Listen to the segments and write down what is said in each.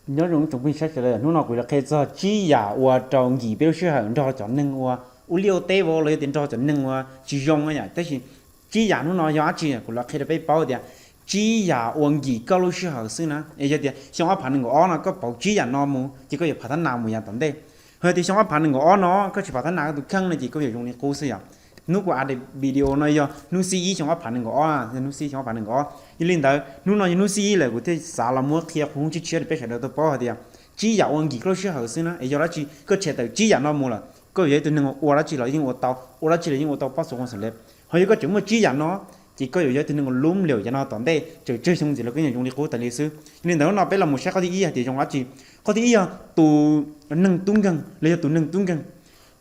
Nyob zoo tsoom phooj ywg sawv daws, hnub no kuv yuav qhia txog tsib yam uas rau nkim peb lub sij hawm nrog cov neeg uas ua liaj ua teb vauv los yog tias nrog cov neeg uas tsis zoo yom. Tab sis tsib yam hnub no yog dab tsi kuv los qhia rau peb paub tias tsib yam uas nkim koj lub sij hawm xwb na. Es yog tias xyoo ob phav nees nkaum ob no koj pauv tsib yam no mus ces koj yuav phav thab nas mus yav tom ntej. Ho yog tias xyoo ob phav nees nkaum ob no koj tsis phav thab nas koj tus kheej no ces koj yuav zoo li qub xwb yom. Hnub kuv ua video no yog hnub xiab ib xyoo ob phav nees nkaum ob, yog hnub xiab ib xyoo ob phav nees nkaum ob. Yog li ntawd hnub no yog hnub xiab ib lawm kuv thiaj xav los muab qhia qhov tshiab tshiab rau peb sawv daws tau paub hais tias tsib yam uas nkim koj lub sij hawm xwb na. Es yog dab tsi koj tshem tawm tsib yam no mus lawm, koj yuav yog ib tug neeg uas ua dab tsi los yeej ua tau, ua dab tsi los yeej ua tau pob txuas ua xeem leb. Ho yog koj tseem muaj tsib yam no ces koj yuav yog ib tug neeg uas lub npliaum yav no tom ntej tseem tsawg xyoo ntxiv los koj yeej zoo li qub tas li xwb. Yog li ntawd hnub no peb los mus saib qhov thib ib hais tias zoo dab tsi. Qhov thib ib yog tus neeg tub nkeeg los yog tus neeg tub nkeeg.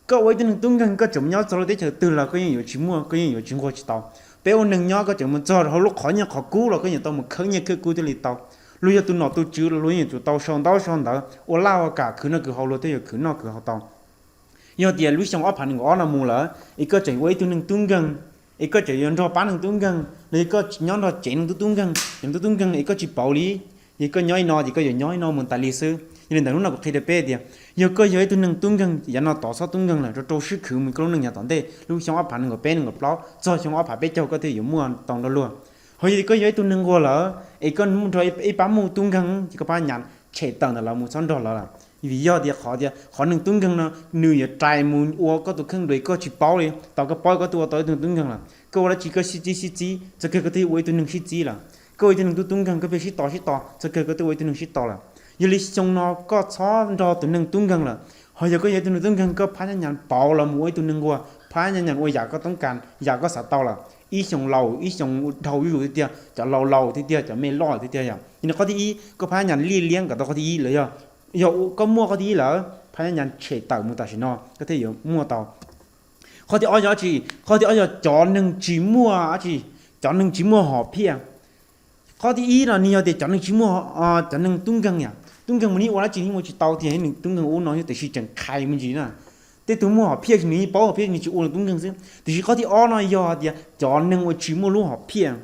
Koj ua ib tug neeg tub nkeeg koj tseem mus nyob txog lub teb chaws twg los koj yeej yuav tsis muaj, koj yeej yuav tsis nquag tsis tau. Peb ua neeg nyob koj tseem mus txog hauv lub qhov nyiaj qhov kub los koj yeej tau mus khawb nyiaj khawb kub thiaj li tau. Luag yog tus nom tus tswv los luag yeej yuav tsum tau sau ntaub sau ntawv ua laj ua kam khwv noj khwv haus luag thiaj yuav khwv noj khwv haus tau. Yog tias lub xyoo ob phav nees nkaum ob no mus lawm es koj tseem ua ib tug neeg tub nkeeg, es koj tseem yuav nrog pab neeg tub nkeeg los yog koj nyob nrog tsev neeg tub tub nkeeg, tsev neeg tub tub nkeeg es koj tsis pauv li, yog koj nyob li no ces koj yuav nyob li no mus tas li xwb. Yog li ntawd hnub no kuv qhia rau peb tias yog koj yog ib tug neeg tub nkeeg yav no tov txhob tub nkeeg lawm, rau rau siab khwv mus koj lub neej yav tom ntej, lub xyoo ob phav nees nkaum peb nees nkaum plaub txog xyoo ob phav peb caug koj thiaj yuav muaj tau nrog luag. Ho yog koj yog ib tug neeg nquag lawm es koj nrog ib pab muaj tub nkeeg ces koj pab nyas tshem tawm ntawm lawv mus txhob nrog lawv lawm. Vim yog tias qhov tias qhov neeg tub nkeeg no nws yuav rais mus ua koj tus kheej dua koj tsis paub li, tau koj paub koj twb ua tau ib tug tub nkeeg lawm. Koj ua dab tsi koj sib txib sib txib txog kawg koj twb ua ib tug neeg sib txib lawm. Koj ua ib tug neeg tub tub nkeeg koj pheej sib tos sib tos txog kawg koj twb ua ib tug neeg sib tos lawm. Yog li xyoo no koj txhob nrog tus neeg tub nkeeg lawm. Ho yog koj yog ib tug neeg tub nkeeg koj phab nyas nyas pauv lawv mus ua ib tug neeg nquag, phab nyas nyas ua yam koj toob kas yam koj xav tau lawm. Ib xyoo laus ib xyoo dhau zuj zus tiag tiag, cov laus laus tiag tiag, cov me loj tiag tiag yom. Yog li qhov thib ib koj phab nyas liaj liab nkawd tau qhov thib ib lawm yog, yog koj muaj qhov thib ib lawm phab nyas nyas tshem tawm mus tam sim no koj thiaj yuav muaj tau. Qhov thib ob yog dab tsi? Qhov thib ob yog cov neeg tsis muaj dab tsi, cov neeg tsis muaj hom phiaj. Qhov thib ib no nws yog tias cov neeg tsis muaj, cov neeg tub nkeeg yom, tub nkeeg mus nws ua dab tsi nws yeej ua tsis tau tiag, nws tub nkeeg ua no tiam sis tseem khais me ntsis na. Tej tug muaj hom phiaj nws yeej paub hom phiaj nws tsis ua nws tub nkeeg xwb. Tiam sis qhov thib ob no yog tias cov neeg uas tsis muaj lub hom phiaj.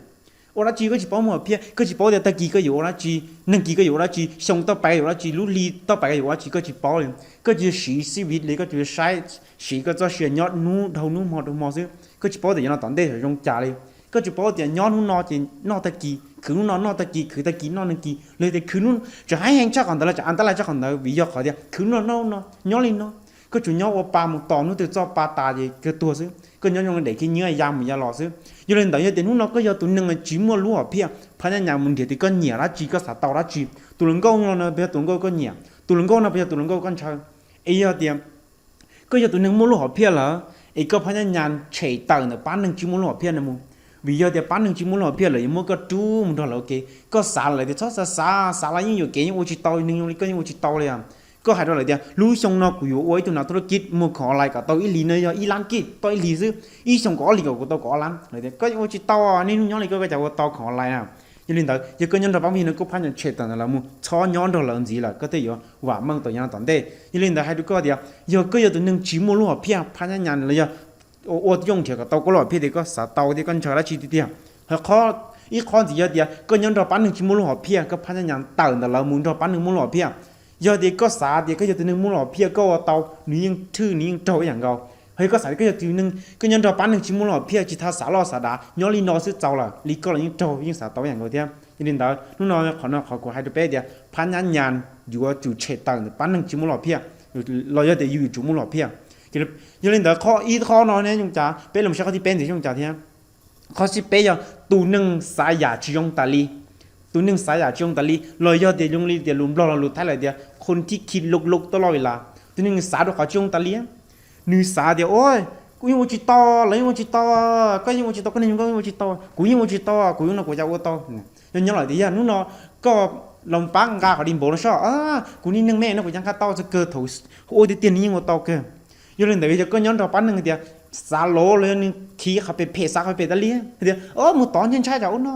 Ua dab tsi koj tsis paub muaj hom phiaj, koj tsis paub tias tag kis koj yuav ua dab tsi, nag kis koj yuav ua dab tsi, xyoo toj pais yuav ua dab tsi, lub hli toj pais koj yuav ua dab tsi koj tsis paub li. Koj tsuas siv xib vis li koj tsuas saib, siv koj txoj sia nyob hnub dhau hnub hmo dhau hmo xwb. Koj tsis paub tias yav no tom ntej yuav zoo cas li. Koj tsis paub tias nyob hnub no ces noj tag kis, khwv hnub no noj tag kis, khwv tag kis noj nag kis, los tias khwv hnub tseem haib heev tshaj qhov ntawd los tseem an taj laj tshaj qhov ntawd, vim yog qhov tias khwv hnub no noj hnub no, nyob li no. Koj tsuas nyob ua pa mus tos hnub twg txoj pa tas ces kawg tuag xwb, koj nyob zoo li daim khib nyiab ya mus ya los xwb. Yog li ntawd yog tias hnub no koj yog tus neeg tsis muaj lub hom phiaj, phab nyas nyas mus nrhiav tias koj nyiam dab tsi koj xav tau dab tsi. Tus hluas nkauj no puas yog tus hluas nkauj koj nyiam, tus hluas nkauj no puas yog tus hluas nkauj koj ntshaw. Es yog tias koj yog tus neeg muaj lub hom phiaj lawm es koj phab nyas nyas tshem tawm ntawm pab neeg tsis muaj lub hom phiaj no mus. Vim yog tias pab neeg tsis muaj lub hom phiaj lawm yuav muab koj rub mus nrog lawv ua ke. Koj xav lawm tias txhob xav xav, xav los yeej yuam kev, yeej ua tsis tau, neeg zoo li koj yeej ua tsis tau li os. Koj hais rau lawv tias lub xyoo no kuv yuav ua ib tug nav thu raj kij muag khoom online kom tau ib hlis no yog ib lab kij tau ib hlis xwb, ib xyoo kaum ob hlis kom kuv tau kaum ob lab. Lawv tias koj yeej ua tsis tau, niaj hnub nyob li koj koj cas ua tau khoom online na. Yog li ntawd yog koj nyob nrog pab neeg no koj phab nyas tshem tawm ntawm lawv mus, txhob nyob nrog lawv ntxiv lawm koj thiaj yuav vam meej tau yav no tom ntej. Yog li ntawd hais rau koj tias yog koj yog tus neeg tsis muaj lub hom phiaj, phab nyas nyas los yog ua yooj nrhiav kom tau koj lub hom phiaj tias koj xav tau thiab koj ntshaw dab tsi tiag tiag. Ho ib qho ntxiv yog tias koj nyob nrog pab neeg tsis muaj lub hom phiaj, koj phab nyas nyas tawm ntawm lawv mus nrog pab neeg muaj lub hom phiaj. Yog tias koj xav tias koj yog tus neeg muaj lub hom phiaj koj ua tau, nws yeej thwj nws yeej raug ib yam nkaus. Ho yog koj xav tias koj yog tus neeg koj nyob nrog pab neeg tsis muaj lub hom phiaj tsis tau xav loj xav dav, nyob li no xwb txaus lawm, li koj los yeej raug yeej xav tau ib yam nkaus thiab. Yog li ntawd hnub no qhov no qhov kuv hais rau peb tias phab nyas nyas yuav tsum tshem tawm ntawm pab neeg tsis muaj lub hom phiaj, los yog tias yus yuav tsum muaj lub hom phiaj. Yog li ntawd qhov ib qho no ne zoo cas, peb los saib qhov thib peb ntxiv zoo cas thiab. Qhov thib peb yog tus neeg xav yam tsis zoo tas li. Tus neeg xav yam tsis zoo tas li los yog tias zoo li tias lus Nplog los lus Thaib lawv tias khon thib khi lok lok toj loj li las, tus neeg xav rau qhov tsis zoo tas li. Nws xav tias o, kuv yeej ua tsis tau, lawv yeej ua tsis tau, koj yeej ua tsis tau, koj neeg zoo nkauj yeej ua tsis tau, kuv yeej ua tsis tau, kuv yeej no kuv cas ua tau. Yog nyob lawm tias yog hnub no koj los pab nqa qhov di npaum no soj, kuv niag neeg me no kuv cas nqa tau, txog kawg thaum ua tiag tiag nws yeej ua tau kawg. Yog li ntawd yog koj nyob nrog pab neeg tias xav lov los yog nws khi qhov phem phem xav qhov phem tas li tias o mus tod ntshai ntshai tsam ua no,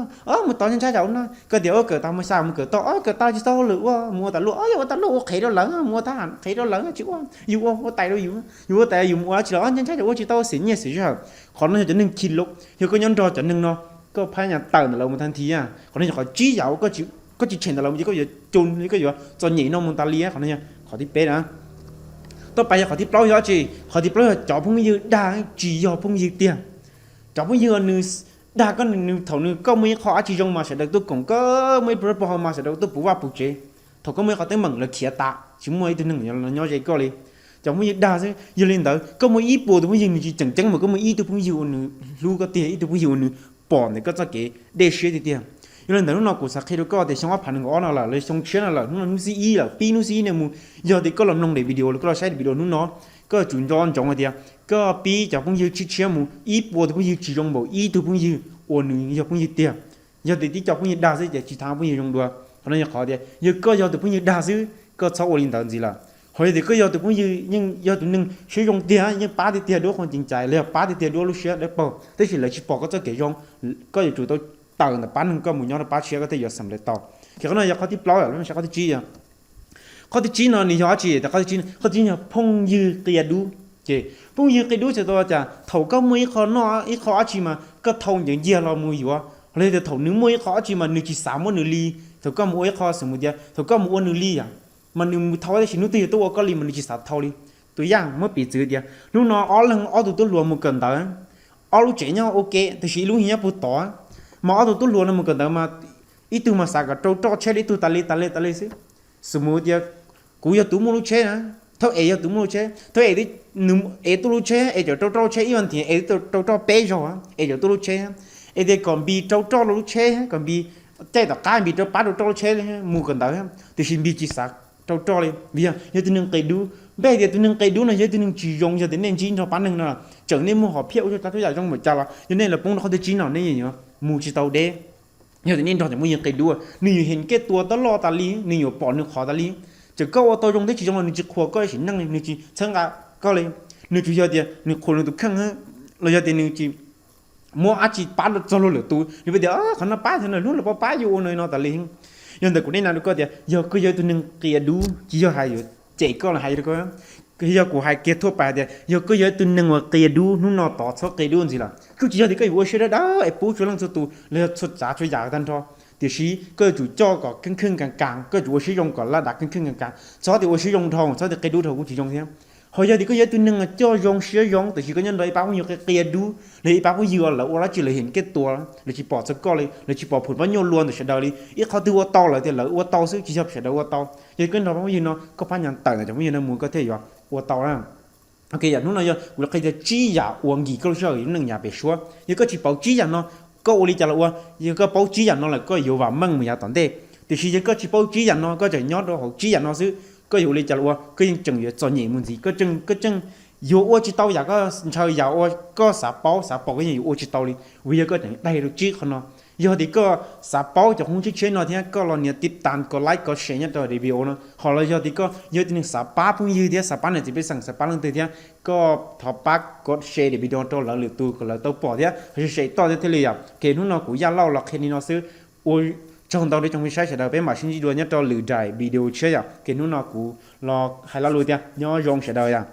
mus tod ntshai ntshai tsam ua no, koj tias o kawm tau mus xya mus kawm tau, o kawm tau tsis txog hauj lwm ua mus ua tas luaj, o yog ua tas luaj ua qhev rau lawv, mus ua thab ham qhev rau lawv tsis ua, yus ua ua tais rau yus, yus ua tais yus mus ua dab tsi los ntshai ntshai tsam ua tsis tau xev nyiaj xev zog. Qhov no yog cov neeg khi lov, yog koj nyob nrog cov neeg no koj phab nyas tawm ntawm lawv mus tag nthi. Qhov no yog qhov tsib yam uas koj tsis Koj tsis tshem ntawm lawv mus ces koj yuav cu, koj yuav txom nyem no mus tas li. Qhov no yog qhov thib peb na. Toj pas yog qhov thib plaub yog dab tsi? Qhov thib plaub yog cov phooj ywg dag tsis yog phooj ywg tiag. Cov phooj ywg nws dag koj, nws thaum nws koj muaj ib qho dab tsi zoo mas sawv daws tuaj koom koj, muaj ib pluag pov hau mas sawv daws tuaj puv vaj puv tsev. Thaum koj muaj ib qho teeb meem lawv khiav tas, tsis muaj ib tug neeg nyob ze koj li. Cov phooj ywg dag xwb. Yog li ntawd koj muaj ib puas tus phooj ywg nws tsis tseem ceeb mas koj muaj ib tug phooj ywg uas nws hlub koj tiag, ib tug phooj ywg uas nws pom ntawm koj txoj kev dej siab tiag tiag. Yog li ntawd hnub no kuv xav qhia rau koj tias xyoo ob phav nees nkaum ob no lawm los xyoo tshiab no lawm, hnub no hnub xiab ib lawm, pib hnub xiab ib no mus, yog tias koj los mloog daim video los koj los saib daim video hnub no, koj yuav tsum nco ntsoov hais tias koj pib cov phooj ywg tshiab tshiab mus, ib puas tus phooj ywg tsis zoo npaum ib tug phooj ywg uas nws yog phooj ywg tiag. Yog tias tib co phooj ywg dag xwb ces tsis tau phooj ywg zoo dua. Qhov no yog qhov tias yog koj yog tus phooj ywg dag xwb, koj txhob ua li ntawd ntxiv lawm. Ho yog tias koj yog tus phooj ywg yeej yog tus neeg siab zoo tiag, yeej pab tiag tiag duab qhov ceev cai los yog pab tiag tiag duab lub siab dawb paug, tab sis lawv tsis pom koj txoj kev zoo, koj yuav tsum tau tawm ntawm pab neeg koj mus nyob rau pab tshiab koj thiaj yuav xam lawv tau. Ces qhov no yog qhov thib plaub, lawv saib qhov thib tsib yog, qhov thib tsib no nws yog dab tsi? Qhov thib tsib, qhov thib tsib yog phooj ywg qia dub. Ces phooj ywg qia dub txhais tau tias thaum koj muaj ib qho noj ib qho dab tsi mas koj thau ncaws nciag los mus yuav, los yog tias thaum nws muaj ib qho dab tsi mas nws tsis xav muab nws li. Thaum koj mus ua ib qho xwm mus tias thaum koj mus ua nws li mas nws mus thau tab sis hnub twg yuav tuaj ua koj li mas nws tsis xav thau li. Tus yaj muab piv txwv tias hnub no ob leeg ob tug tub hluas mus kawm ntawv, ob lub tsev nyob ua ke tab sis ib lub nyob puag tod, mas ob tug tub hluas no mus kawm ntawv mas ib tug mas xav kom rau roj tsheb li ib tug tas li tas li tas li xwb. Xwm mus tias kuv yog tus muaj lub tsheb na, thaum es yog tus muaj lub tsheb, thaum es nws es tuaj lub tsheb es cov rau roj lub tsheb ib vas thiv es rau roj peb zaug es cov tuaj lub tsheb, es tias kom Npis rau roj rau lub tsheb, kom Npis caij tom qab Npis rau pab rau roj lub tsheb mus kawm ntawv, tiam sis Npis tsis xav rau roj li vim yog yog tus neeg qia dub. Npaj tias tus neeg qia dub no yog tus neeg tsis zoo, yog tias nej ntsib nrog pab neeg no tseem nej muaj hom phiaj ua tsav txhua yam zoo npaum cas los yog nej los poob rau qhov thib tsib no nej yuav mus tsis tau deb. Yog tias nej nrog cov phooj ywg qia dub, nws yuav hem kev tua tab loj tas li, nws yuav pom nws qhov tas li. Txawm koj ua tau zoo thiab tsis zoo los nws tsis qhuas koj sim neej li, nws tsis txhawb nqa koj li. Nws tsuas yog tias nws qhuas nws tus kheej los yog tias nws tsis muab dab tsi pab txog luag lwm tus, nws pheej tias qhov no pab, hnub no lawv pab pab yus ua no no tas li. Yog ntawd kuv nej na rau koj tias yog koj yog ib tug neeg qia dub, tsis yog hais yuav cem koj los hais rau koj, yog kuv hais kiag thuaj pas tias yog koj yog ib tug neeg uas qia dub, hnub no tod txhob qia dub ntxiv lawm. Kuj tsis yog tias koj yuav ua siab dawb dawb es pub txhua leej txhua tus los yog txhua tsav txhua yam tag nrho, tiam sis koj yuav tsum coj kom kheej kheej kas kas, koj yuav tsum ua siab zoo kom laj dav kheej kheej kas kas, txhob tias ua siab zoo dhau, txhob tias qia dub dhau kuj tsis zoo thiab. Ho yog tias koj yog ib tug neeg coj zoo siab zoo tiam sis koj nyob nrog ib pab phooj ywg qia dub los yog ib pab phooj ywg uas lawv ua dab tsi lawv hem kev tua, lawv tsis pom txog koj li, lawv tsis pom phum pab nyuaj lua ntawm sawv daws li, ib qho twg ua tau lawv tias lawv ua tau xwb tsis yog sawv daws ua tau. Yog koj nrog pab phooj ywg no koj pab nyav tawm ntawm cov phooj ywg no mus koj thiaj yuav ua tau na. Ok, yam hnub no yog kuv qhia tias tsib yam uas nkim koj lub sij hawm yus lub neej yav pem suab. Yog koj tsis paub tsib yam no, koj ua li cas los ua. Yog koj paub tsib yam no lawm koj yuav vam meej mus yav tom ntej. Tiam sis yog koj tsis paub tsib yam no, koj tseem nyob rau hauv tsib yam no xwb, koj yuav ua li cas los ua, koj yeej tseem yuav txom nyem mus ntxiv. Koj tseem, koj tseem yuav ua tsis tau yam koj ntshaw, yam uas koj xav paub xav pom koj yeej yuav ua tsis tau li, vim yog koj tseem daig rau tsib qhov no. Yog tias koj xav paub cov qhov tshiab tshiab no thiab koj los nias tib tas, kov like, kov share nyob rau video no. Ho los yog tias koj yog tus neeg xav pab phooj ywg thiab xav pab niam txiv pej xeem, xav pab leej twg thiab, koj thov pab kov share daim video rau lawv lwm tus kom lawv tau pom thiab ho share toj thiab thiaj li yom. Ces hnub no kuv Yaj Lauj los qhia li no xwb. Ua tsaug ntau rau ib tsoom me saib sawv daws, peb mam sib ntsib dua nyob rau lwm daim video tshiab yom. Ces hnub no kuv los hais lo lus tias nyob zoo sawv daws yom.